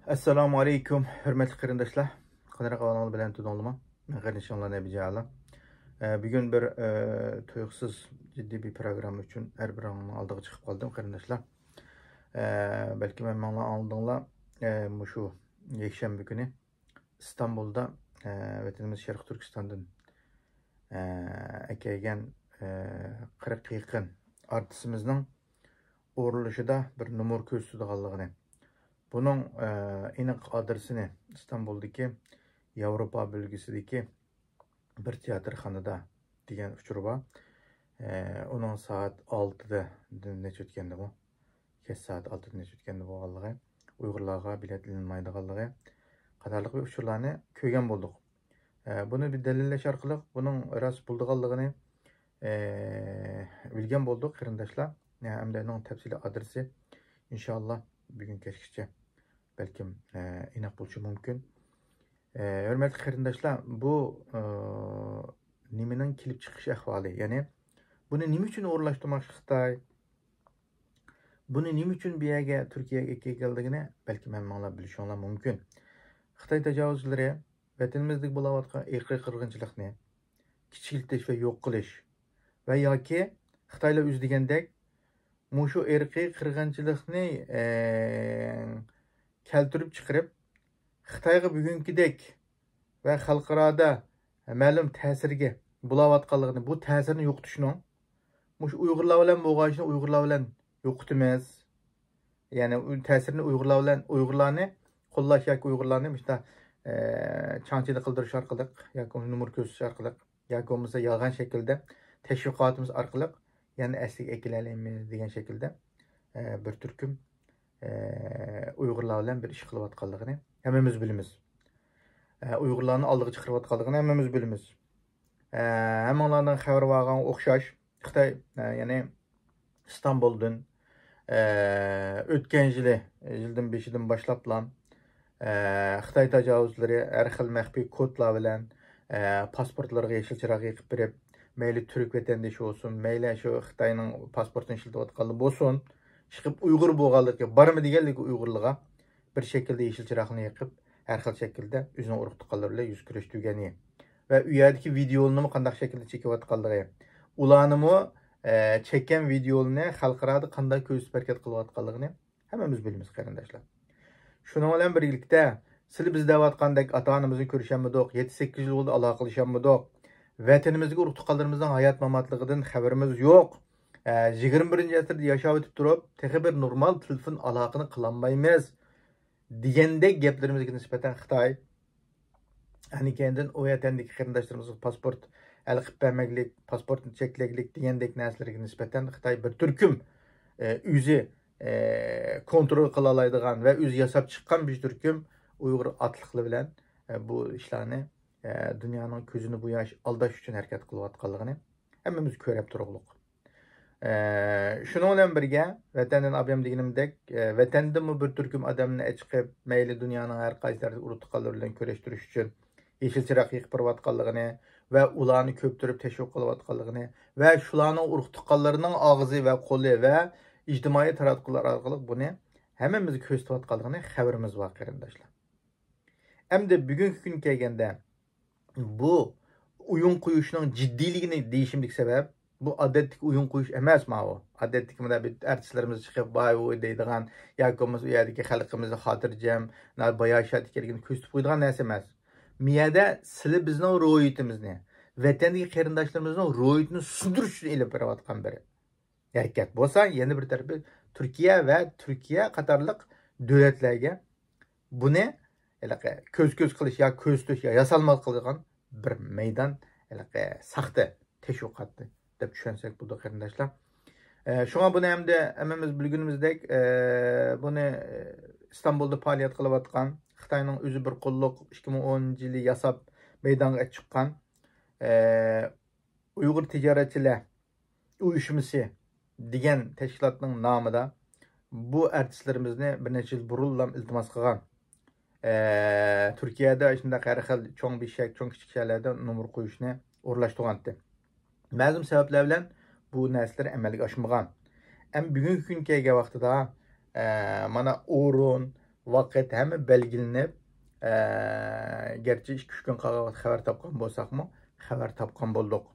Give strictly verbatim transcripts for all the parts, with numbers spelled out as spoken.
ئەسسالامۇ ئەلەيكۇم، ھۆرمەتلىك قېرىنداشلار. قانداق ئەھۋالىڭلار؟ بەلەن تۇدۇڭلىما؟ مەن قېرىندىشىڭلار نەبىجە ئالام. ئە، بۈگۈن بىر، ئە، تۇيۇقسىز جىددىي بىر پروگرامما ئۈچۈن ھەر بىرىڭلارنىڭ ئالدىغا چىقىپ قالدىم، قېرىنداشلار. ئە، بەلكىم ھەممىڭلار ئاڭلىدىڭلار، ئە، مۇشۇ يەكشەنبە كۈنى ئىستانبۇلدا، ئە، ۋەتىنىمىز شەرقىي تۈركىستاندىن، ئە، ئەكەلگەن، ئە، قىرىققا يېقىن ئارتىسىمىزنىڭ ئورۇنلىشىدا بىر نومۇر كۆرسىتىدىغانلىقىنى، بۇنىڭ، ئە، ئېنىق ئادرېسىنى ئىستانبۇلدىكى ياۋروپا بۆلگىسىدىكى بىر تىياتىرخانىدا دېگەن ئۇچۇر بار. ئە، ئۇنىڭ سائەت ئالتىدا نەچچە ئۆتكەندىمۇ؟ كەچ سائەت ئالتىدا نەچچە ئۆتكەندە بولغانلىقى، ئۇيغۇرلارغا بېلەت ئېلىنمايدىغانلىقى قاتارلىق بىر ئۇچۇرلارنى كۆرگەن بولدۇق. ئە، بۇنى بىر دەلىللەش ئارقىلىق بۇنىڭ راست بولىدىغانلىقىنى، ئە، بىلگەن بولدۇق، قېرىنداشلار. ئە، ئەمدى ئۇنىڭ تەپسىلىي ئادرېسى، ئىنشاللا، بۈگۈن كەچكىچە بەلكىم، ئە، ئېنىق بولۇشى مۇمكىن. ئە، ھۆرمەتلىك قېرىنداشلار، بۇ، ئە، نېمىنىڭ كېلىپ چىقىش ئەھۋالى؟ يەنى، بۇنى نېمە ئۈچۈن ئورۇنلاشتۇرماقچى خىتاي؟ بۇنى نېمە ئۈچۈن بۇ يەرگە، تۈركىيەگە ئەكەلگەنلىكىنى بەلكىم ھەممىڭلار بىلىشىڭلار مۇمكىن. خىتاي تاجاۋۇزچىلىرى ۋەتىنىمىزدىكى بولۇۋاتقان ئىرقىي قىرغىنچىلىقنى كىچىكلىتىش ۋە يوق قىلىش ۋە ياكى خىتايلار ئۆزى دېگەندەك مۇشۇ ئىرقىي قىرغىنچىلىقنى، ئە، كەلتۈرۈپ چىقىرىپ، خىتايغا بۈگۈنكىدەك ۋە خەلقئارادا مەلۇم تەسىرگە بولاۋاتقانلىقىنى، بۇ تەسىرنى يوقىتىشنىڭ، مۇشۇ ئۇيغۇرلار بىلەن بولغان ئىشنى ئۇيغۇرلار بىلەن يوقىتىمىز. يەنى ئۇ تەسىرنى ئۇيغۇرلار بىلەن، ئۇيغۇرلارنى قوللاش ياكى ئۇيغۇرلارنى مۇشۇنداق، ئە، چاڭچىلىق قىلدۇرۇش ئارقىلىق ياكى ئۇنى نومۇر كۆرسىتىش ئارقىلىق ياكى بولمىسا يالغان شەكىلدە تەشۋىقاتىمىز ئارقىلىق يەنە ئەسلىگە ئەكېلەلەيمىز دېگەن شەكىلدە، ئە، بىر تۈركۈم، ئە، ئۇيغۇرلار بىلەن بىر ئىش قىلىۋاتقانلىقىنى ھەممىمىز بىلىمىز. ئە، ئۇيغۇرلارنى ئالدىغا چىقىرىۋاتقانلىقىنى ھەممىمىز بىلىمىز. ئە، ھەممىڭلارنىڭ خەۋىرى بارغانغا ئوخشاش، خىتاي، ئە، يەنى ئىستانبۇلدىن، ئە، ئۆتكەن يىلى، يىلدىن بېشىدىن باشلاپلا، ئە، خىتاي تاجاۋۇزچىلىرى ھەر خىل مەخپىي كودلار بىلەن، ئە، پاسپورتلىرىغا يېشىل چىراغ يېقىپ بېرىپ، مەيلى تۈرك ۋەتەندىشى بولسۇن، مەيلى شۇ خىتاينىڭ پاسپورتىنى ئىشلىتىۋاتقانلار بولسۇن، چىقىپ ئۇيغۇر بولغانلىقى، بارما دېگەنلىكى ئۇيغۇرلىقىغا بىر شەكىلدە يېشىل چىراغنى يېقىپ، ھەر خىل شەكىلدە ئۆزىنىڭ ئۇرۇق تۇغقانلىرى بىلەن يۈز كۆرۈشتۈرگىنى ۋە ئۇ يەردىكى ۋىدىيولىرىنىمۇ قانداق شەكىلدە چېكىۋاتقانلىقى، ئۇلارنىمۇ، ئە، چەككەن ۋىدىيولىرىنى خەلقئارادا قانداق كۆرسىتىپ ھەرىكەت قىلىۋاتقانلىقىنى ھەممىمىز بىلىمىز، قېرىنداشلار. شۇنىڭ بىلەن بىرلىكتە، سىلى بىز دەۋاتقاندەك ئاتا-ئانىمىزنى كۆرۈشەلمىدۇق، يەتتە-سەككىز يىل بولدى ئالاقىلىشەلمىدۇق. ۋەتىنىمىزدىكى ئۇرۇق-تۇغقانلىرىمىزنىڭ ھايات-ماماتلىقىدىن خەۋىرىمىز يوق. ئە، يىگىرمە بىرىنچى ئەسىردە ياشاۋېتىپ تۇرۇپ، تېخى بىر نورمال تېلېفون ئالاقىنى قىلالمايمىز دېگەندەك گەپلىرىمىزگە نىسبەتەن خىتاي، يەنى كەينىدىن ئۇ ۋەتەندىكى قېرىنداشلىرىمىزغا پاسپورت ھەل قىلىپ بەرمەكلىك، پاسپورتنى چەكلەكلىك دېگەندەك نەرسىلەرگە نىسبەتەن خىتاي بىر تۈركۈم، ئە، ئۆزى، ئە، كونترول قىلالايدىغان ۋە ئۆزى ياساپ چىققان بىر تۈركۈم ئۇيغۇر ئاتلىقلىرى بىلەن، ئە، بۇ ئىشلارنى، ئە، دۇنيانىڭ كۆزىنى بوياش، ئالداش ئۈچۈن ھەرىكەت قىلىۋاتقانلىقىنى ھەممىمىز كۆرۈپ تۇرۇقلۇق. ئە، شۇنىڭ بىلەن بىرگە، ۋەتەندىن ئابىيام دېگىنىمدەك، ئە، ۋەتەندىنمۇ بىر تۈركۈم ئادەمنى ئەچىقىپ، مەيلى دۇنيانىڭ ھەر قايسى تەرەپتىكى ئۇرۇق-تۇغقانلىرى بىلەن كۆرۈشتۈرۈش ئۈچۈن يېشىل چىراغ يېقىپ بېرىۋاتقانلىقىنى ۋە ئۇلارنى كۆپتۈرۈپ تەشۋىق قىلىۋاتقانلىقىنى ۋە شۇلارنىڭ ئۇرۇق-تۇغقانلىرىنىڭ ئاغزى ۋە قولى ۋە ئىجتىمائىي تاراتقۇلار ئارقىلىق بۇنى ھەممىمىزگە كۆرسىتىۋاتقانلىقىنى خەۋىرىمىز بار، قېرىنداشلار. ئەمدى بۈگۈنكى كۈنگە كەلگەندە، بۇ ئويۇن قويۇشنىڭ جىددىيلىكىنى دېيىشىمدىكى سەۋەب، بۇ ئادەتتىكى ئويۇن قويۇش ئەمەس ماۋۇ. ئادەتتىكى مۇنداق بىر ئارتىسلىرىمىز چىقىپ، ۋاي ۋۇي دەيدىغان ياكى بولمىسا ئۇ يەردىكى خەلقىمىزنى خاتىرجەم، باياشات ئىكەنلىكىنى كۆرسىتىپ قويىدىغان نەرسە ئەمەس. مۇ يەردە سىلى بىزنىڭ روھىيىتىمىزنى، ۋەتەندىكى قېرىنداشلىرىمىزنىڭ روھىيىتىنى سۇندۇرۇش ئۈچۈن ئېلىپ بېرىۋاتقان بىر ھەرىكەت بولسا، يەنە بىر تەرىپى تۈركىيە ۋە تۈركىيە قاتارلىق دۆلەتلەرگە بۇنى ھېلىقى كۆز-كۆز قىلىش يا كۆرسىتىش يا ياسالما قىلىدىغان بىر مەيدان، ھېلىقى ساختا تەشۋىقاتى دەپ چۈشەنسەك بولىدۇ، قېرىنداشلار. ئە، شۇڭا بۇنى ئەمدى ھەممىمىز بىلگىنىمىزدەك، ئە، بۇنى، ئە، ئىستانبۇلدا پائالىيەت قىلىۋاتقان، خىتاينىڭ ئۆزى بىر قوللۇق ئىككى مىڭ ئونىنچى يىلى ياساپ مەيدانغا چىققان، ئە، ئۇيغۇر تىجارەتچىلەر ئۇيۇشمىسى دېگەن تەشكىلاتنىڭ نامىدا بۇ ئارتىسلىرىمىزنى بىر نەچچە يىل بۇرۇنلا ئىلتىماس قىلغان. ئە، تۈركىيەدە شۇنداق ھەر خىل چوڭ بېشەك، چوڭ كىچىك شەھەرلەردە نومۇر قويۇشنى ئورۇنلاشتۇرغانتى. مەلۇم سەۋەبلەر بىلەن بۇ نەرسىلەر ئەمەلگە ئاشمىغان. ئەمما بۈگۈنكى كۈنگە كەلگەن ۋاقتىدا، ئە، مانا ئورۇن، ۋاقىت ھەممە بەلگىلىنىپ، ئە، گەرچە ئىككى ئۈچ كۈن قالغان ۋاقىت خەۋەر تاپقان بولساقمۇ، خەۋەر تاپقان بولدۇق.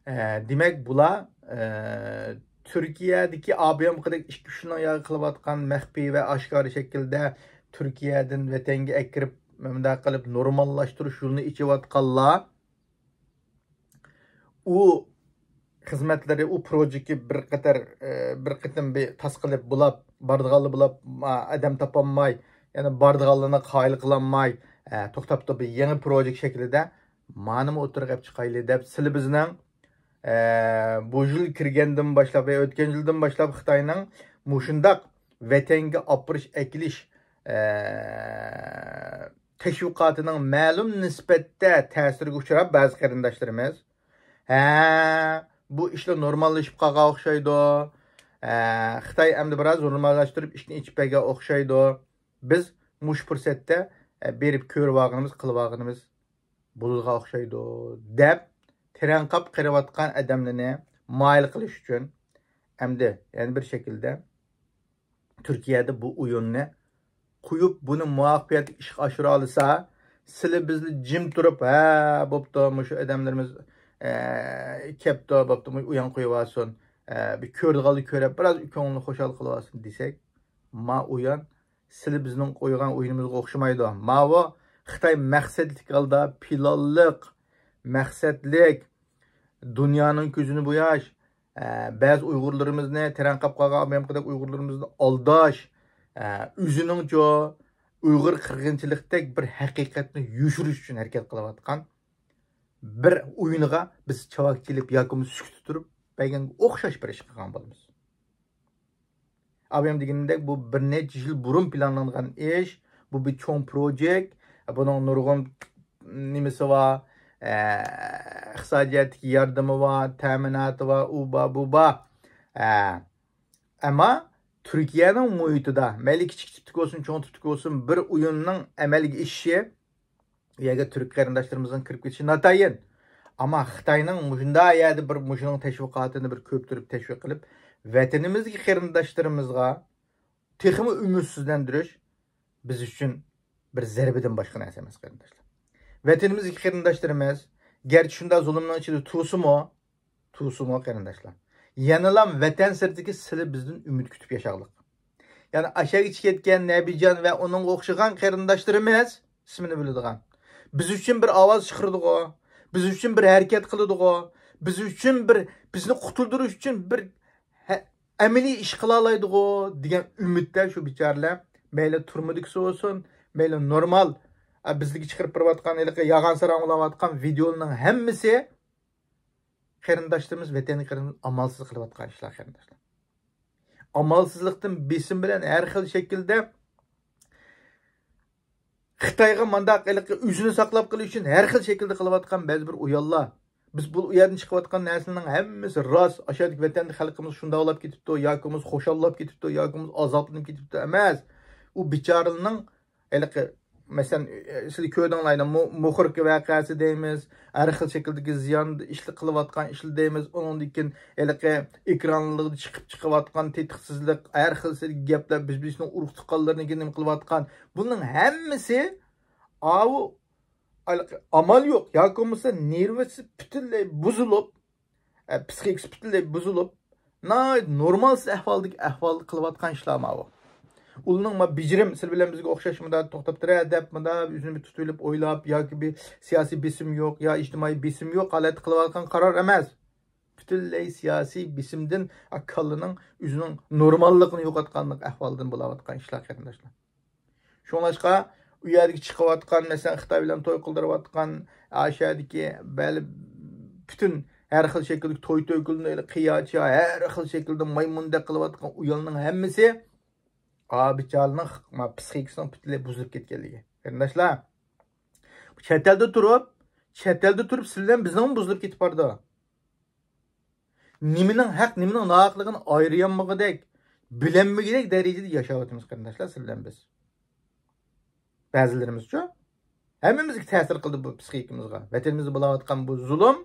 ئە، دېمەك، بۇلار، ئە، تۈركىيەدىكى ئابيامقىدەك ئىككى ئۈچ يىلنىڭ ياقى قىلىۋاتقان مەخپىي ۋە ئاشكارا شەكىلدە تۈركىيەدىن ۋەتەنگە ئەكىرىپ، مۇنداق قىلىپ نورماللاشتۇرۇش يولىنى ئېچىۋاتقانلار، ئۇ خىزمەتلىرى، ئۇ پروژېكتى بىر قېتىر، ئە، بىر قېتىم بىر تاس قىلىپ بولاپ، بارىدىغانلا بولاپ، ما، ئادەم تاپالماي، يەنە بارىدىغانلارنى قايىل قىلالماي، ئە، توختاپتۇ، بىر يېڭى پروژېكت شەكلىدە مانىمۇ ئوتتۇرىغا ئېلىپ چىقايلى دەپ، سىلى بىزنىڭ، ئە، بۇ يىل كىرگەندىن باشلاپ ۋە ئۆتكەن يىلدىن باشلاپ خىتاينىڭ مۇشۇنداق ۋەتەنگە ئاپىرىش ئەكېلىش، ئە، تەشۋىقاتىنىڭ مەلۇم نىسبەتتە تەسىرىگە ئۇچراپ، بەزى قېرىنداشلىرىمىز، ھە، بۇ ئىشلار نورماللىشىپ قالغان ئوخشايدۇ. ھە، خىتاي ئەمدى بىراز نورماللاشتۇرۇپ ئىشنى ئېچىپ بەرگەن ئوخشايدۇ. بىز مۇشۇ پۇرسەتتە، ئە، بېرىپ كۆرۈۋالغىنىمىز، قىلىۋالغىنىمىز بولىدىغان ئوخشايدۇ، دەپ تىرەڭقاپ قېلىۋاتقان ئادەملەرنى مايىل قىلىش ئۈچۈن ئەمدى يەنە بىر شەكىلدە تۈركىيەدە بۇ ئويۇننى قويۇپ، بۇنى مۇۋەپپەقىيەتلىك ئىشقا ئاشۇرالىسا، سىلى بىزنى جىم تۇرۇپ، ھە، بوپتۇ، مۇشۇ ئادەملىرىمىز، ئە، كەپتۇ، بوپتۇ، مۇشۇ ئويۇن قويۇۋالسۇن، ئە، بىر كۆرىدىغانلار كۆرۈپ، بىراز كۆڭلىنى خۇشال قىلىۋالسۇن دېسەك، ما ئويۇن سىلى بىزنىڭ قويغان ئويۇنىمىزغا ئوخشىمايدۇ. ماۋۇ خىتاي مەقسەتلىك ھالدا پىلانلىق، مەقسەتلىك، دۇنيانىڭ كۆزىنى بوياش، ئە، بەزى ئۇيغۇرلىرىمىزنى، تىرەڭقاپ قالغان ئامېرىكىدەك ئۇيغۇرلىرىمىزنى ئالداش، ئە، ئۆزىنىڭچۇ ئۇيغۇر قىرغىنچىلىقتەك بىر ھەقىقەتنى يوشۇرۇش ئۈچۈن ھەرىكەت قىلىۋاتقان بىر ئويۇنغا بىز چاۋاك چېلىپ ياكى بولمىسا سۈكۈتتە تۇرۇپ بەرگەنگە ئوخشاش بىر ئىش قىلغان بولىمىز. ئابايام دېگىنىمدەك، بۇ بىر نەچچە يىل بۇرۇن پىلانلانغان ئىش. بۇ بىر چوڭ پروژېكت. بۇنىڭ نۇرغۇن نېمىسى بار، ئە، ئىقتىسادىي جەھەتتىكى ياردىمى بار، تەمىناتى بار، ئۇ بار، بۇ بار. ئە، ئەمما تۈركىيەنىڭ مۇھىتىدا، مەيلى كىچىك تىپتىكى بولسۇن، چوڭ تىپتىكى بولسۇن، بىر ئويۇننىڭ ئەمەلگە ئېشىشى، ئۇ يەرگە تۈرك قېرىنداشلىرىمىزنىڭ كىرىپ كېتىشى ناتايىن. ئەمما خىتاينىڭ مۇشۇنداق يەردە بىر مۇشۇنىڭ تەشۋىقاتىنى بىر كۆپتۈرۈپ تەشۋىق قىلىپ، ۋەتىنىمىزدىكى قېرىنداشلىرىمىزغا تېخىمۇ ئۈمىدسىزلەندۈرۈش بىز ئۈچۈن بىر زەربىدىن باشقا نەرسە ئەمەس، قېرىنداشلار. ۋەتىنىمىزدىكى قېرىنداشلىرىمىز گەرچە شۇنداق زۇلۇمنىڭ ئىچىدە تۇرسىمۇ، تۇرسىمۇ، قېرىنداشلار، يەنىلا ۋەتەن سىرتىدىكى سىلى بىزدىن ئۈمىد كۈتۈپ ياشاغلىق. يەنى ئاشەگىچە كەتكەن نەبىجان ۋە ئۇنىڭغا ئوخشىغان قېرىنداشلىرىمىز ئىسمىنى بىلىدىغان، بىز ئۈچۈن بىر ئاۋاز چىقىرىدىغۇ، بىز ئۈچۈن بىر ھەرىكەت قىلىدىغۇ، بىز ئۈچۈن بىر، بىزنى قۇتۇلدۇرۇش ئۈچۈن بىر ھە-، ئەمەلىي ئىش قىلالايدىغۇ دېگەن ئۈمىدتە شۇ بىچارىلەر مەيلى تۈرمىدىكىسى بولسۇن، مەيلى نورمال، ئە، بىزلىككە چىقىرىپ بېرىۋاتقان ھېلىقى يالغان ساراڭ بولاۋاتقان ۋىدېئولارنىڭ ھەممىسى قېرىنداشلىرىمىز، ۋەتەنگە قېرىنداشلىرىمىز ئامالسىز قىلىۋاتقان ئىشلار، قېرىنداشلار. ئامالسىزلىقتىن بېسىم بىلەن ھەر خىل شەكىلدە خىتايغا مانداق ھېلىقى ئۆزىنى ساقلاپ قېلىش ئۈچۈن ھەر خىل شەكىلدە قىلىۋاتقان بەزى بىر ئويۇنلار. بىز بۇ، ئۇ يەردىن چىقىۋاتقان نەرسىنىڭ ھەممىسى راست. ئاشۇ يەردىكى ۋەتەندە خەلقىمىز شۇنداقلاپ كېتىپتۇ، ياكى بولمىسا خۇشاللاپ كېتىپتۇ، ياكى بولمىسا ئازابلىنىپ كېتىپتۇ ئەمەس. ئۇ بىچارىلەرنىڭ ھېلىقى، مەسىلەن، سىلەر كۆردۈڭلار، مۇ-، مۇخوركا ۋەقەسى دەيمىز، ھەر خىل شەكىلدىكى زىيان ئىشلار قىلىۋاتقان ئىشلار دەيمىز. ئۇنىڭدىن كېيىن ھېلىقى ئېكرانلىرىدا چىقىپ چىقىۋاتقان تېتىقسىزلىق، ھەر خىل گەپلەر، بىز بىرسىنىڭ ئۇرۇق تۇغقانلىرىنىڭكى نېمە قىلىۋاتقان. بۇنىڭ ھەممىسى ئاۋۇ ئامال يوق ياكى بولمىسا نېرۋىسى پۈتۈنلەي بۇزۇلۇپ، ئە، پسىخىكىسى پۈتۈنلەي بۇزۇلۇپ، ناھايىتى نورمالسىز ئەھۋالدىكى ئەھۋالدا قىلىۋاتقان ئىشلار ماۋۇ. ئۇلارنىڭ ما بېجىرىم، سىلەر بىلەن بىزگە ئوخشاش مۇنداق توختاپ تۇرە دەپ، مۇنداق ئۆزىنى بىر تۇتۇۋېلىپ ئويلاپ ياكى بىر سىياسىي بېسىم يوق يا ئىجتىمائىي بېسىم يوق ھالەتتە قىلىۋاتقان قارار ئەمەس. پۈتۈنلەي سىياسىي بېسىمدىن، ئا، كاللىنىڭ ئۆزىنىڭ نورماللىقىنى يوقاتقانلىق ئەھۋالدىن بولاۋاتقان ئىشلار، قېرىنداشلار. شۇڭلاشقا ئۇ يەردىكى چىقىۋاتقان، مەسىلەن، خىتاي بىلەن توي قىلدۇرۇۋاتقان، ئاشۇ يەردىكى بەلى پۈتۈن ھەر خىل شەكىلدىكى توي تۆكۈلدى، قىياچا، ھەر خىل شەكىلدە مايمۇندەك قىلىۋاتقان ئۇيالنىڭ ھەممىسى ئا بىچارىنىڭ ما پسىخىكىسىنىڭ پۈتۈنلەي بۇزۇلۇپ كەتكەنلىكى. قېرىنداشلار، چەت ئەلدە تۇرۇپ، چەت ئەلدە تۇرۇپ سىلەر بىلەن بىزنىڭمۇ بۇزۇلۇپ كېتىپ بارىدۇ. نېمىنىڭ ھەق، نېمىنىڭ ناھەقلىقىنى ئايرىيالمىغۇدەك، بىلەلمىگۈدەك دەرىجىدە ياشاۋاتىمىز، قېرىنداشلار، سىلەر بىلەن بىز. بەزىلىرىمىزچۇ؟ ھەممىمىزگە تەسىر قىلدى بۇ پسىخىكىمىزغا. ۋەتىنىمىزدە بولۇۋاتقان بۇ زۇلۇم،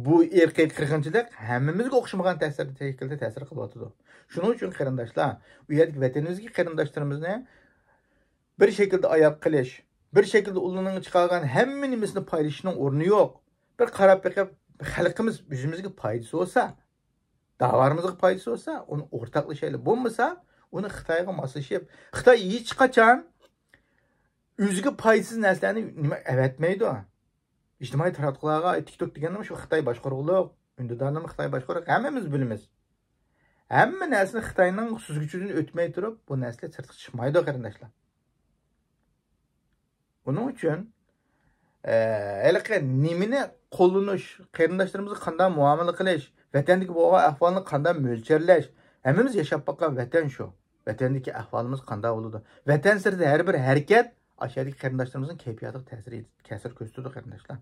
بۇ ئىرقىي قىرغىنچىلىق ھەممىمىزگە ئوخشىمىغان تەسىر، شەكىلدە تەسىر قىلىۋاتىدۇ. شۇنىڭ ئۈچۈن، قېرىنداشلار، ئۇ يەردىكى ۋەتىنىمىزدىكى قېرىنداشلىرىمىزنى بىر شەكىلدە ئاياغ قىلىش، بىر شەكىلدە ئۇلارنىڭ چىقارغان ھەممە نېمىسىنى پايلىشىشنىڭ ئورنى يوق. بىر قاراپ بېقىپ، خەلقىمىز ئۆزىمىزگە پايدىسى بولسا، داۋارىمىزغا پايدىسى بولسا، ئۇنى ئورتاقلىشايلى. بولمىسا، ئۇنى خىتايغا ماسلىشىپ، خىتاي ھېچقاچان ئۆزىگە پايدىسىز نەرسىلەرنى نېمە ئەۋەتمەيدۇ. ئىجتىمائىي تاراتقۇلارغا، تىك توك دېگەننىمۇ شۇ خىتاي باشقۇرغۇلۇق، ئۈندىدارنىمۇ خىتاي باشقۇرغۇلۇق، ھەممىمىز بىلىمىز. ھەممە نەرسىنى خىتاينىڭ سۈزگۈچىدىن ئۆتمەي تۇرۇپ، بۇ نەرسىلەر سىرتقا چىقمايدۇ، قېرىنداشلار. ئۇنىڭ ئۈچۈن، ئە، ھېلىقى نېمىنى قوللىنىش، قېرىنداشلىرىمىزغا قانداق مۇئامىلە قىلىش، ۋەتەندىكى بولغان ئەھۋالنى قانداق مۆلچەرلەش، ھەممىمىز ياشاپ باققان ۋەتەن شۇ. ۋەتەندىكى ئەھۋالىمىز قانداق بولىدۇ؟ ۋەتەن سىرتىدا ھەر بىر ھەرىكەت ئاشۇ يەردىكى قېرىنداشلىرىمىزنىڭ كەيپىياتىغا تەسىر، تەسىر كۆرسىتىدۇ، قېرىنداشلار.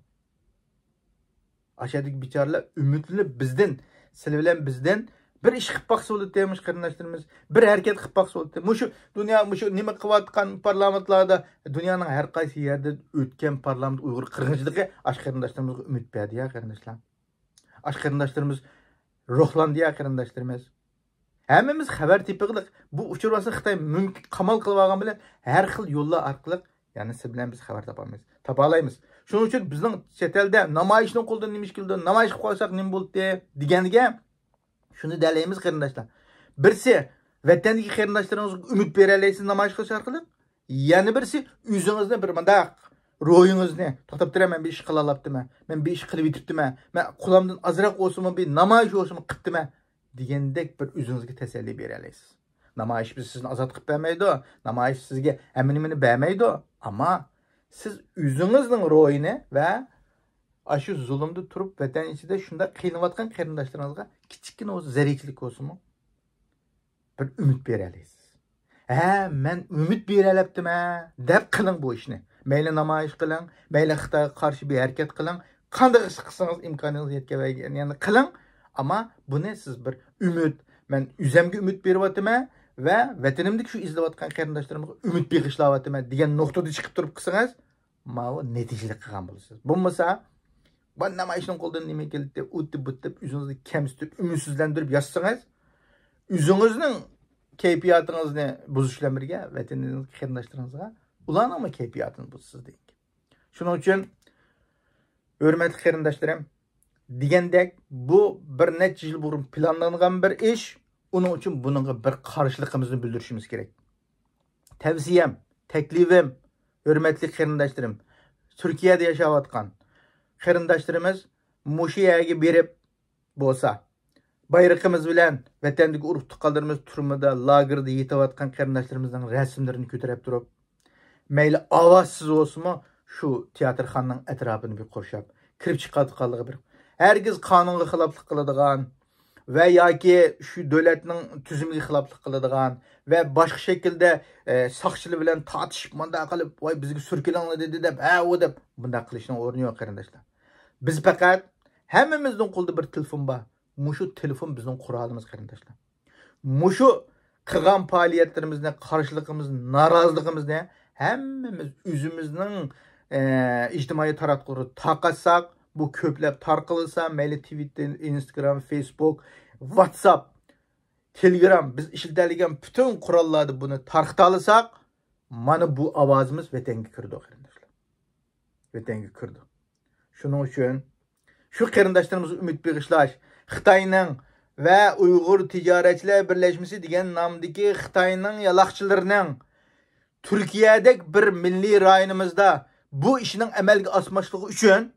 ئاشۇ يەردىكى بىچارىلەر ئۈمىدلىنىپ بىزدىن، سىلى بىلەن بىزدىن بىر ئىش قىلىپ باقسا بولاتتى، مۇشۇ قېرىنداشلىرىمىز. بىر ھەرىكەت قىلىپ باقسا بولاتتى. مۇشۇ دۇنيا، مۇشۇ نېمە قىلىۋاتقان پارلامېنتلاردا، دۇنيانىڭ ھەر قايسى يەردە ئۆتكەن پارلامېنت ئۇيغۇر قىرغىنچىلىقى ئاشۇ قېرىنداشلىرىمىزغا ئۈمىد بەردى يا، قېرىنداشلار. ئاشۇ قېرىنداشلىرىمىز روھلاندى يا، قېرىنداشلىرىمىز. ھەممىمىز خەۋەر تېپىغلىق. بۇ ئۇچۇر ۋاسىتە خىتاي مۇمكىن قامال قىلىۋالغان بىلەن ھەر خىل يوللار ئارقىلىق، يەنى سىز بىلەن بىز خەۋەر تاپالمايمىز، تاپالايمىز. شۇنىڭ ئۈچۈن بىزنىڭ چەت ئەلدە نامايىشنىڭ قولىدىن نېمە ئىش كېلىدۇ، نامايىش قىلىپ قويساق نېمە بولدى دېگەنگە شۇنى دەلەيمىز، قېرىنداشلار. بىرسى، ۋەتەندىكى قېرىنداشلىرىڭىزغا ئۈمىد بېرەلەيسىز نامايىش قىلىش ئارقىلىق. يەنە بىرسى، ئۆزىڭىزنى بىر مۇنداق روھىڭىزنى توختاپ تۇرۇڭ، مەن بىر ئىش قىلالاپتىمەن، مەن بىر ئىش قىلىۋېتىپتىمەن، مەن قولۇمدىن ئازراق بولسىمۇ بىر نامايىش بولسىمۇ قىپتىمەن دېگەندەك بىر ئۆزىڭىزگە تەسەللى بېرەلەيسىز. نامايىش بىز سىزنى ئازاد قىلىپ بەرمەيدۇ، نامايىش سىزگە ھەممە نېمىنى بەرمەيدۇ، ئەمما سىز ئۆزىڭىزنىڭ روھىنى ۋە ئاشۇ زۇلۇمدا تۇرۇپ ۋەتەن ئىچىدە شۇنداق قىينىلىۋاتقان قېرىنداشلىرىڭىزغا كىچىككىنە بولسا، زەررىچىلىك بولسىمۇ، بىر ئۈمىد بېرەلەيسىز. ھە، مەن ئۈمىد بېرەلەپتىمەن دەپ قىلىڭ بۇ ئىشنى. مەيلى نامايىش قىلىڭ، مەيلى خىتايغا قارشى بىر ھەرىكەت قىلىڭ، قانداق ئىش قىلسىڭىز ئىمكانىڭىز يەتكەنگىنى قىلىڭ. ئەمما بۇنى سىز بىر ئۈمىد، مەن ئۆزۈمگە ئۈمىد بېرىۋاتىمەن ۋە ۋەتىنىمدىكى شۇ ئېزىلىۋاتقان قېرىنداشلىرىمغا ئۈمىد بېغىشلاۋاتىمەن دېگەن نۇقتىدا چىقىپ تۇرۇپ قىلسىڭىز، ماۋۇ نەتىجىلىك قىلغان بولىسىز. بولمىسا، بۇ نامايىشنىڭ قولىدىن نېمە كېلىدۇ، ئۇتتى بۇتتى دەپ ئۆزىڭىزنى كەمسىتىپ، ئۈمىدسىزلەندۈرۈپ ياتسىڭىز، ئۆزىڭىزنىڭ كەيپىياتىڭىزنى بۇزۇش بىلەن بىرگە، ۋەتىنىڭىزدىكى قېرىنداشلىرىڭىزغا، ئۇلارنىڭمۇ كەيپىياتىنى بۇزىسىز دېگەن گەپ. شۇنىڭ ئۈچۈن، ھۆرمەتلىك قېرىنداشلىرىم، دېگەندەك، بۇ بىر نەچچە يىل بۇرۇن پىلانلانغان بىر ئىش. ئۇنىڭ ئۈچۈن بۇنىڭغا بىر قارشىلىقىمىزنى بىلدۈرۈشىمىز كېرەك. تەۋسىيەم، تەكلىپىم، ھۆرمەتلىك قېرىنداشلىرىم، تۈركىيەدە ياشاۋاتقان قېرىنداشلىرىمىز مۇشۇ يەرگە بېرىپ بولسا، بايرىقىمىز بىلەن ۋەتەندىكى ئۇرۇق تۇغقانلىرىمىز تۈرمىدە، لاگېردا يېتىۋاتقان قېرىنداشلىرىمىزنىڭ رەسىملىرىنى كۆتۈرۈپ تۇرۇپ، مەيلى ئاۋازسىز بولسىمۇ، شۇ تىياتىرخانىنىڭ ئەتراپىنى بىر قورشاپ، كىرىپ چىقىۋاتقانلىقى بىر، ھەرگىز قانۇنغا خىلاپلىق قىلىدىغان ۋە ياكى شۇ دۆلەتنىڭ تۈزۈمىگە خىلاپلىق قىلىدىغان ۋە باشقا شەكىلدە، ئە، ساقچىلار بىلەن تارتىشىپ، مۇنداق قىلىپ، ۋاي، بىزگە سۈركىلىڭلار دېدى دەپ، ھە، ئۇ دەپ، بۇنداق قىلىشنىڭ ئورنى يوق، قېرىنداشلار. بىز پەقەت، ھەممىمىزنىڭ قولىدا بىر تېلېفون بار. مۇشۇ تېلېفون بىزنىڭ قورالىمىز، قېرىنداشلار. مۇشۇ قىلغان پائالىيەتلىرىمىزنى، قارشىلىقىمىزنى، نارازىلىقىمىزنى ھەممىمىز ئۆزىمىزنىڭ، ئە، ئىجتىمائىي تاراتقۇلىرىغا تارقاتساق، بۇ كۆپلەپ تارقىلسا، مەيلى تىۋىتتېر، ئىنستاگرام، فېيسبۇك، ۋاتساپ، تېلېگرام، بىز ئىشلىتەلىگەن پۈتۈن قوراللاردا بۇنى تارقىتالىساق، مانا بۇ ئاۋازىمىز ۋەتەنگە كىرىدۇ، قېرىنداشلار. ۋەتەنگە كىرىدۇ. شۇنىڭ ئۈچۈن شۇ قېرىنداشلىرىمىزغا ئۈمىد بېغىشلاش، خىتاينىڭ ۋە ئۇيغۇر تىجارەتچىلەر بىرلەشمىسى دېگەن نامدىكى خىتاينىڭ يالاقچىلىرىنىڭ تۈركىيەدەك بىر مىللىي رايونىمىزدا بۇ ئىشنىڭ ئەمەلگە ئاشماسلىقى ئۈچۈن،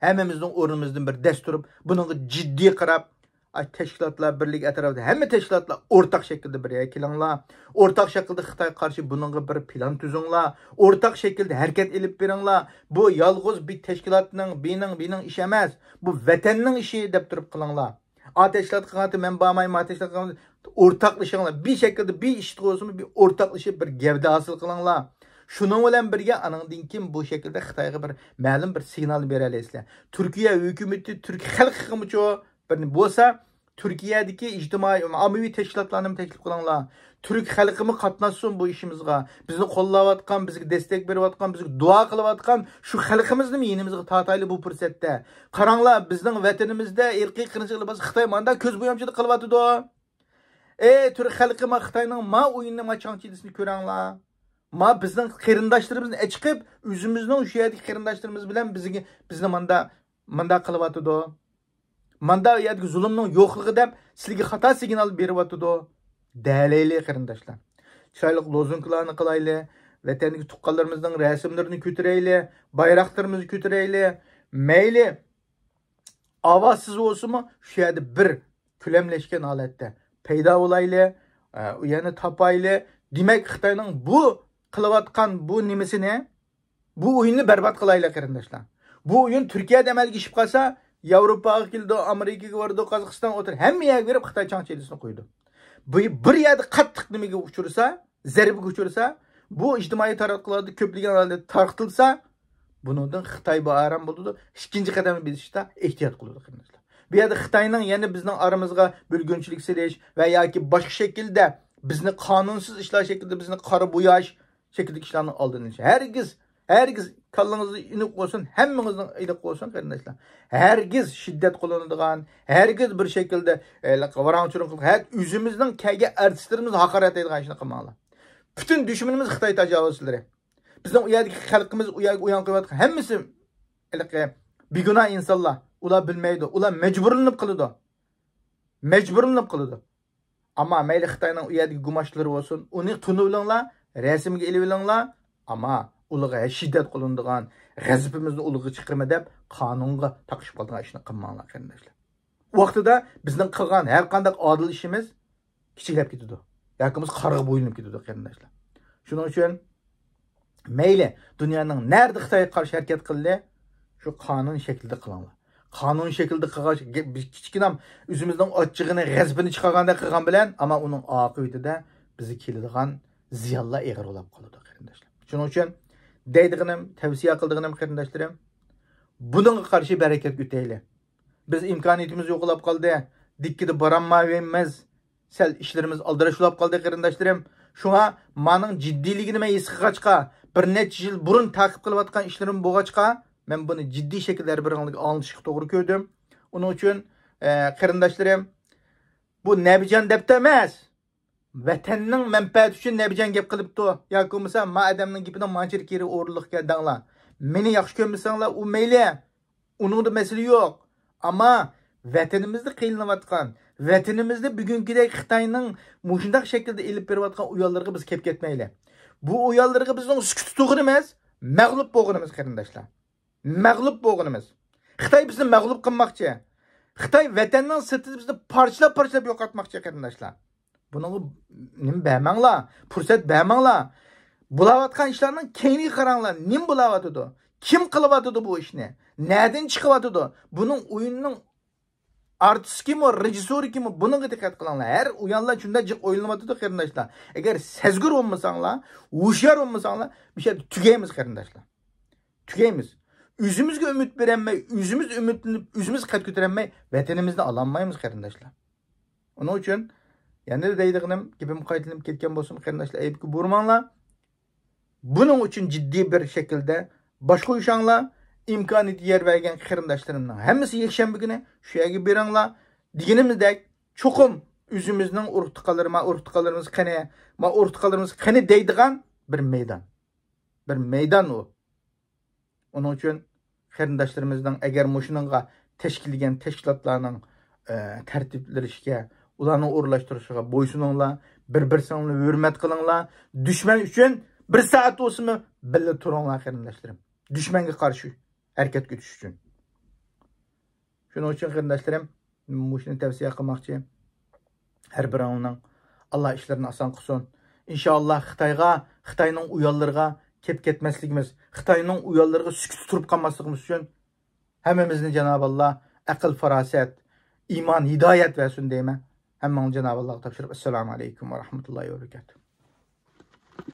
ھەممىمىزنىڭ ئورنىمىزدىن بىر دەس تۇرۇپ، بۇنىڭغا جىددىي قاراپ، ئاي، تەشكىلاتلار بىرلىكى ئەتراپىدا ھەممە تەشكىلاتلار ئورتاق شەكىلدە بىر يەرگە كېلىڭلار. ئورتاق شەكىلدە خىتايغا قارشى بۇنىڭغا بىر پىلان تۈزۈڭلار. ئورتاق شەكىلدە ھەرىكەت ئېلىپ بېرىڭلار. بۇ يالغۇز بىر تەشكىلاتنىڭ، بىنىڭ، بىنىڭ ئىشى ئەمەس. بۇ ۋەتەننىڭ ئىشى دەپ تۇرۇپ قىلىڭلار. ئا تەشكىلات قىلغانتى مەن بارمايمەن، ما تەشكىلات قىلغانتى، ئورتاقلىشىڭلار. بىر شەكىلدە، بىر ئىشتا بولسىمۇ، بىر ئورتاقلىشىپ، بىر گەۋدە ھاسىل قىلىڭلار. شۇنىڭ بىلەن بىرگە، ئانىڭدىن كېيىن بۇ شەكىلدە خىتايغا بىر مەلۇم بىر سىگنال بېرەلەيسىلەر. تۈركىيە ھۆكۈمىتى تۈرك خەلقىگىمۇچۇ بىر بولسا، تۈركىيەدىكى ئىجتىمائىي، ئاممىۋى تەشكىلاتلارنىمۇ تەكلىپ قىلىڭلار. تۈرك خەلقىمۇ قاتناشسۇن بۇ ئىشىمىزغا. بىزنى قوللاۋاتقان، بىزگە دەستەك بېرىۋاتقان، بىزگە دۇئا قىلىۋاتقان شۇ خەلقىمىزنىمۇ يېنىمىزغا تارتايلى بۇ پۇرسەتتە. قاراڭلار، بىزنىڭ ۋەتىنىمىزدە ئىرقىي قىرغىنچىلىق بولسا، خىتاي ماندا كۆز بويامچىلىق قىلىۋاتىدۇ. ئەي تۈرك خەلقى، ما خىتاينىڭ ما ئويۇنىنى، ما چاڭچىدىسىنى كۆرەڭلار. ما بىزنىڭ قېرىنداشلىرىمىزنى ئەچىقىپ، ئۆزىمىزنىڭ شۇ يەردىكى قېرىنداشلىرىمىز بىلەن بىزگە، بىزنى ماندا، مانداق قىلىۋاتىدۇ. ماندا ئۇ يەردىكى زۇلۇمنىڭ يوقلۇقى دەپ، سىلىگە خاتا سىگنال بېرىۋاتىدۇ. دەلەيلى، قېرىنداشلار. چىرايلىق لوزۇنكىلارنى قىلايلى. ۋەتەندىكى تۇغقانلىرىمىزنىڭ رەسىملىرىنى كۆتۈرەيلى. بايراقلىرىمىزنى كۆتۈرەيلى. مەيلى، ئاۋازسىز بولسىمۇ، شۇ يەردە بىر كۆلەملەشكەن ھالەتتە پەيدا بولايلى، ئە، ئۇ يەرنى تاپايلى. دېمەك، خىتاينىڭ بۇ قىلىۋاتقان بۇ نېمىسىنى، بۇ ئويۇننى بەربات قىلايلى، قېرىنداشلار. بۇ ئويۇن تۈركىيەدە ئەمەلگە ئېشىپ قالسا، ياۋروپاغا كېلىدۇ، ئامېرىكىغا بارىدۇ، قازاقىستان ئوتتۇرا، ھەممە يەرگە بېرىپ خىتاي چاڭ چىلىسىنى قويىدۇ. بۇ بىر يەردە قاتتىق نېمىگە ئۇچرىسا، زەربىگە ئۇچرىسا، بۇ ئىجتىمائىي تاراتقۇلاردا كۆپلىگەن ھالدا تارقىتىلسا، بۇنىڭدىن خىتاي بىئارام بولىدۇ. ئىككىنچى قەدەمنى بېسىشتا ئېھتىيات قىلىدۇ، قېرىنداشلار. بۇ يەردە خىتاينىڭ يەنە بىزنىڭ ئارىمىزغا بۆلگۈنچىلىك سېلىش ۋە ياكى باشقا شەكىلدە بىزنى قانۇنسىز ئىشلار شەكلىدە بىزنى قارا بوياش شەكلىدىكى ئىشلارنىڭ ئالدىنى ئېلىش. ھەرگىز، ھەرگىز كاللىڭىزدا ئېنىق بولسۇن، ھەممىڭىزنىڭ ئېنىق بولسۇن، قېرىنداشلار. ھەرگىز شىددەت قوللىنىدىغان، ھەرگىز بىر شەكىلدە، ئە، ۋاراڭ-چۇرۇڭ قىلىپ، ھەتتا ئۆزىمىزنىڭ كەلگەن ئارتىسلىرىمىزنى ھاقارەتلەيدىغان ئىشنى قىلماڭلار. پۈتۈن دۈشمىنىمىز خىتاي تاجاۋۇزچىلىرى. بىزنىڭ ئۇ يەردىكى خەلقىمىز، ئۇ يەرگە ئۇيان قىلىۋاتقان ھەممىسى ھېلىقى بىگۇناھ ئىنسانلار. ئۇلار بىلمەيدۇ. ئۇلار مەجبۇرلىنىپ قىلىدۇ. مەجبۇرلىنىپ قىلىدۇ. ئەمما مەيلى خىتاينىڭ ئۇ يەردىكى گۇماشلىرى بولسۇن، ئۇنى تونۇۋېلىڭلار، رەسىمگە ئېلىۋېلىڭلار. ئەمما ئۇلارغا شىددەت قوللىنىدىغان، غەزىپىمىزنى ئۇلارغا چىقىرىمەن دەپ قانۇنغا تاقىشىپ قالىدىغان ئىشنى قىلماڭلار، قېرىنداشلار. ۋاقتىدا بىزنىڭ قىلغان ھەر قانداق ئادىل ئىشىمىز كىچىكلەپ كېتىدۇ. ياكى بولمىسا قارىغا بويلىنىپ كېتىدۇ، قېرىنداشلار. شۇنىڭ ئۈچۈن مەيلى دۇنيانىڭ نەدە خىتايغا قارشى ھەرىكەت قىلدى، شۇ قانۇن شەكلىدە قىلىڭلار. قانۇن شەكلىدە قىلغاچ، گە-، بىز كىچىككىنە ئۆزىمىزنىڭ ئاچچىقىنى، غەزىپىنى چىقارغاندەك قىلغان بىلەن، ئەمما ئۇنىڭ ئاقىۋىتىدە بىزگە كېلىدىغان زىيانلار ئېغىر بولاپ قالىدۇ، قېرىنداشلار. شۇنىڭ ئۈچۈن دەيدىغىنىم، تەۋسىيە قىلىدىغىنىم، قېرىنداشلىرىم، بۇنىڭغا قارشى بىر ھەرىكەتكە ئۆتەيلى. بىز ئىمكانىيىتىمىز يوقىلاپ قالدى. دىككىدە بارالمايۋېرىمىز. سەل ئىشلىرىمىز ئالدىراش بولاپ قالدى، قېرىنداشلىرىم. شۇڭا مانىڭ جىددىيلىكىنى مەن ھېس قىلغاچقا، بىر نەچچە يىل بۇرۇن تاقىپ قىلىۋاتقان ئىشلىرىم بولغاچقا، مەن بۇنى جىددىي شەكىلدە ھەر بىرىڭلارغا ئاڭلىتىشقا توغرا كۆردۈم. ئۇنىڭ ئۈچۈن، ئە، قېرىنداشلىرىم، بۇ نەبىجان دەپتۇ ئەمەس. ۋەتەننىڭ مەنپەئەتى ئۈچۈن نەبىجان گەپ قىلىپتۇ. ياكى بولمىسا، ما ئادەمنىڭ گېپىنىڭ مانچىلىك يېرى ئورۇنلۇق ئىكەن دەڭلار. مېنى ياخشى كۆرمىسەڭلار، ئۇ مەيلى. ئۇنىڭدا مەسىلە يوق. ئەمما ۋەتىنىمىزدە قىينىلىۋاتقان، ۋەتىنىمىزدە بۈگۈنكىدەك خىتاينىڭ مۇشۇنداق شەكىلدە ئېلىپ بېرىۋاتقان ئويۇنلىرىغا بىز كېلىپ كەتمەيلى. بۇ ئويۇنلىرىغا بىزنىڭ سۈكۈت تۇتقىنىمىز، مەغلۇپ بولغىنىمىز، قېرىنداشلار. مەغلۇپ بولغىنىمىز. خىتاي بىزنى مەغلۇپ قىلماقچى. خىتاي ۋەتەننىڭ سىرتىدا بىزنى پارچىلاپ-پارچىلاپ يوقاتماقچى، قېرىنداشلار. بۇنىڭغا نېمە بەرمەڭلار، پۇرسەت بەرمەڭلار. بولاۋاتقان ئىشلارنىڭ كەينىگە قاراڭلار، نېمە بولاۋاتىدۇ؟ كىم قىلىۋاتىدۇ بۇ ئىشنى؟ نەدىن چىقىۋاتىدۇ؟ بۇنىڭ ئويۇننىڭ ئارتىسى كىمۇ، رېژىسسورى كىمۇ، بۇنىڭغا دىققەت قىلىڭلار. ھەر ئويۇنلار شۇنداق جىق ئويلىنىۋاتىدۇ، قېرىنداشلار. ئەگەر سەزگۈر بولمىساڭلار، ھوشيار بولمىساڭلار، بۇ يەردە تۈگەيمىز، قېرىنداشلار. تۈگەيمىز. ئۆزىمىزگە ئۈمىد بېرەلمەي، ئۆزىمىز ئۈمىدلىنىپ، ئۆزىمىز قەد كۆتۈرەلمەي، ۋەتىنىمىزنى ئالالمايمىز، قېرىنداشلار. ئۇنىڭ ئۈچۈن يەنە دەيدىغىنىم، گېپىم قايتىلىنىپ كەتكەن بولسىمۇ، قېرىنداشلار، ئەيىبكە بۇرىماڭلار. بۇنىڭ ئۈچۈن جىددىي بىر شەكىلدە باش قويۇشاڭلار. ئىمكانىيىتى يار بەرگەن قېرىنداشلىرىمنىڭ ھەممىسى يەكشەنبە كۈنى شۇ يەرگە بېرىڭلار. دېگىنىمىزدەك، چوقۇم ئۆزىمىزنىڭ ئۇرۇق-تۇغقانلىرى، ما ئۇرۇق-تۇغقانلىرىمىز قېنى، ما ئۇرۇق-تۇغقانلىرىمىز قېنى دەيدىغان بىر مەيدان. بىر مەيدان ئۇ. ئۇنىڭ ئۈچۈن قېرىنداشلىرىمىزنىڭ ئەگەر مۇشۇنىڭغا تەشكىللىگەن تەشكىلاتلارنىڭ، ئە، تەرتىپلىشىگە، ئۇلارنىڭ ئورۇنلاشتۇرۇشىغا بويسۇنۇڭلار، بىر-بىرسىڭلار ھۆرمەت قىلىڭلار. دۈشمەن ئۈچۈن بىر سائەت بولسىمۇ بىللە تۇرۇڭلار، قېرىنداشلىرىم. دۈشمەنگە قارشى ھەرىكەتكە ئۆتۈش ئۈچۈن. شۇنىڭ ئۈچۈن، قېرىنداشلىرىم، مۇشۇنى تەۋسىيە قىلماقچى. ھەر بىرىڭلارنىڭ ئاللا ئىشلىرىنى ئاسان قىلسۇن. ئىنشائاللا، خىتايغا، خىتاينىڭ ئويۇنلىرىغا كېلىپ كەتمەسلىكىمىز، خىتاينىڭ ئويۇنلىرىغا سۈكۈتتە تۇرۇپ قالماسلىقىمىز ئۈچۈن ھەممىمىزنى جانابى ئاللا ئەقىل، پاراسەت، ئىمان، ھىدايەت بەرسۇن دەيمەن. ھەممىڭلارنى جانابى ئاللاغا تاپشۇرۇپ، ئەسسالامۇ ئەلەيكۇم ۋە رەھمەتۇللاھى ۋە بەرىكاتۇھ.